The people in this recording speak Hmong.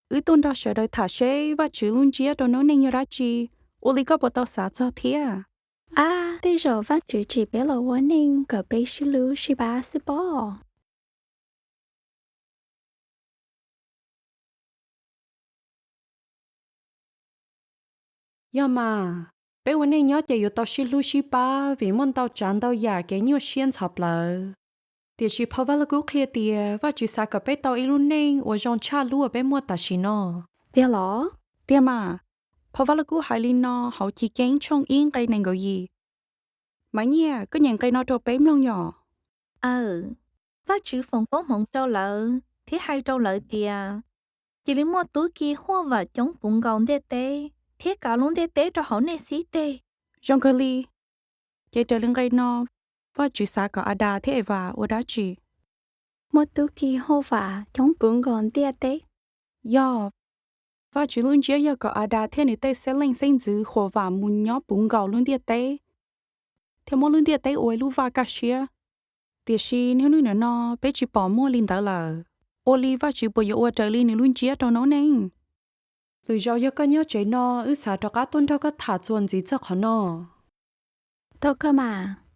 Wb tuaj nrog sawv daws tham seb Vajtswv lub ntsiab rau noob neej yog dab tsi, ua li koj puas tau xav txog thiab? Ab, tej zaum Vajtswv tsim peb los ua neej kom peb sib hlub sib pab xwb pob. Yog mas, peb ua neej nyob ces yuav tau sib hlub sib pab vim muaj ntau tsav ntau yam kev nyuaj siab ntxhov plawv. Tiam sis phau Vaj Lug Kub qhia tias Vajtswv xav kom peb tau ib lub neej uas zoo tshaj lub uas peb muaj tam sim no. Tiag los? Tiag mas, phau Vaj Lug Kub hais li no hauv Chiv Keeb tshooj ib nqe nees nkaum yim. Maiv Nyiaj, koj nyeem nqe no rau peb mloog yom. Aw, Vajtswv foom koob hmoov rau lawv thiab hais rau lawv tias, cia li muaj tub ki huaj vam coob puv nkaus ntiaj teb, thiab kav lub ntiaj teb rau hauv nej xib teg. Zoo kawg li. Ces raws li nqe no, Vajtswv xav kom Adas thiab Evas ua dab tsi? Muaj tub ki huaj vam coob puv nkaus ntiaj teb. Yog, Vajtswv lub ntsiab yog kom Adas thiab nws tej xeeb leej xeeb ntxwv huaj vam mus nyob puv nkaus lub ntiaj teb, thiab muab lub ntiaj teb ua ib lub vaj kaj siab. Tiam sis niaj hnub nim no peb tsis pom muaj li ntawd lawm. Ua li Vajtswv puas yuav ua raws li nws lub ntsiab rau noob neej? Lwm zaus yog koj nyob tsev no wb xav rov qab tuaj nrog koj tham txuas ntxiv txog qhov no. Tau kawg mas.